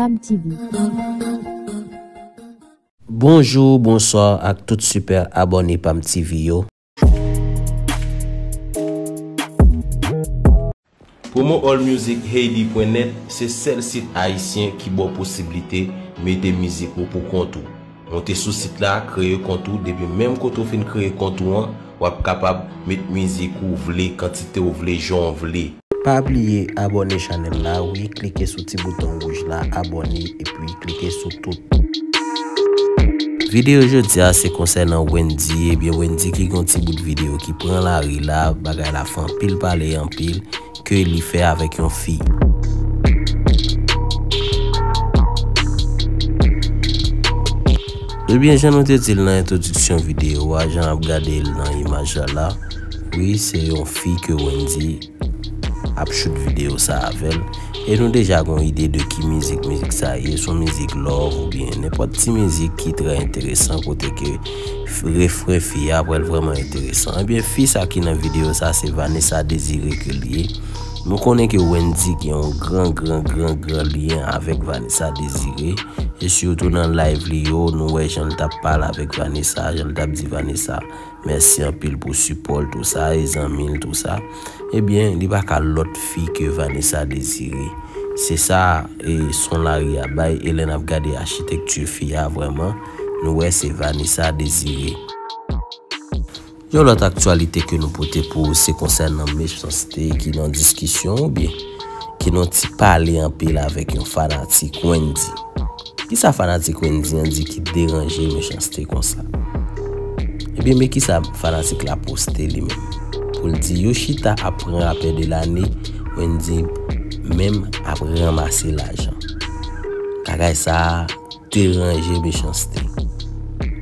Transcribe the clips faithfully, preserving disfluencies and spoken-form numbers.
Pam T V. Bonjou, bonswa ak tout sipè abòne Pam T V yo. Promo All Music Haiti pwen nèt se sèl sit ayisyen ki ba w posiblite mete mizik ou pou kont ou. Monte sou sit la, kreye kont ou, depi menm kote w fin kreye kont ou an, w ap kapab met mizik ou vle, kantite w vle, jan w vle. Pa bliye abòne chanèl la, wi, klike sou ti bouton wouj la, abòne, epi klike sou tout. Videyo jodi a se konsènan Wendy, ebyen Wendy ki gen yon ti bout videyo ki pran lari la, bagay la fè anpil pale anpil, ke li fè avèk yon fi. Ebyen, jan nou te di l nan entwodiksyon videyo a, jan n ap gade l nan imaj la la, wi, se yon fi ke Wendy ap shoot videyo sa avè l. E nou deja gen yon ide de ki mizik mizik sa ye, se yon mizik love oubyen nenpòt ti mizik ki trè enteresan kote ke f-, refren fi a pral vrèman enteresan. Ebyen, fi sa ki nan videyo sa se Vanessa Désiré ke l ye. Nou konnen ke Wendy gen yon gran, gran, gran, gran lyen avèk Vanessa Désiré. E sitou nan live li yo, nou wè jan l t ap pale avèk Vanessa, jan l t ap di Vanessa mèsi anpil pou sipò l, tou sa, e zanmi l, tou sa. Ebyen, li pa ka lòt fi ke Vanessa Désiré. Se sa, e son lari a bay, e lè n ap gade achitekti fi a vrèman, nou wè se Vanessa Désiré. Yon lòt aktyalite ke nou pote pou ou, se konsènan Mechanste ki nan diskisyon oubyen ki nan ti pale anpil avèk yon fanatik Wendy. Kisa fanatik Wendy an di ki deranje Mechanste konsa? Ebyen, men kisa fanatik la poste li menm. Pou l di, yo chita ap pran rapè de lane, Wendy menm ap ranmase lajan. Bagay sa a deranje Mechanste.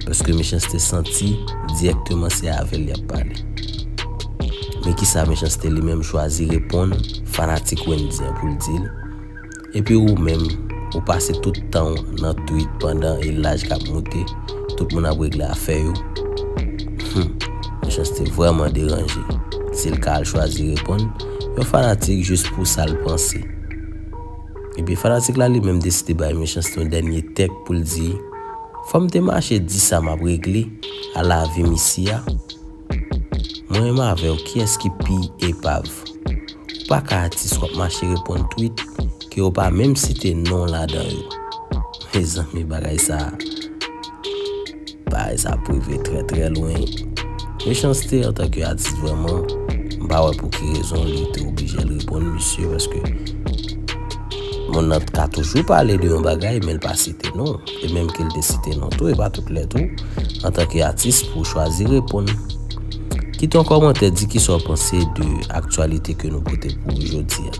Paske Mechanste santi dirèkteman se avè l y ap pale. Men kisa Mechanste li menm chwazi reponn fanatik Wendy an pou l di l, epi ou menm, ou pase tout tan w nan tweet pandan e laj k ap moute, tout moun ap regle afè yo. Hmm, Mechanste vrèman deranje. Si l ka al chwazi reponn yon fanatik jis pou sa l panse. Epi fanatik la li menm deside bay Mechanste yon dènye tèk pou l di, fò m te mache di sa m ap regle a lavi m isi a. Mwen menm avè w, kiyès ki pi epav? Ou pa ka atis w ap mache reponn tweet ke w pa menm site non w ladan yo. Mezanmi, bagay sa a, bagay sa ap rive trè, trè lwen. Mechanste antanke atis vrèman, m pa wè pou ki rezon li te oblije al reponn misye, paske moun nan ka toujou pale de yon bagay, men l pa site non. E menm ke l te site non tou, e pa tout lè tou, antanke atis pou w chwazi reponn. Kite yon kòmantè, di kisa w panse de aktyalite ke nou pote pou ou jodi a.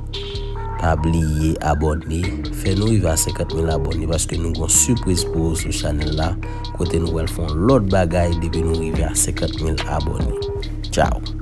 Pa bliye abòne, fè nou rive a senkant mil abòne, paske nou gon sipriz pou ou sou chanèl la, kote nou pral fè yon lòt bagay depi nou rive a senkant mil abòne. Tchao.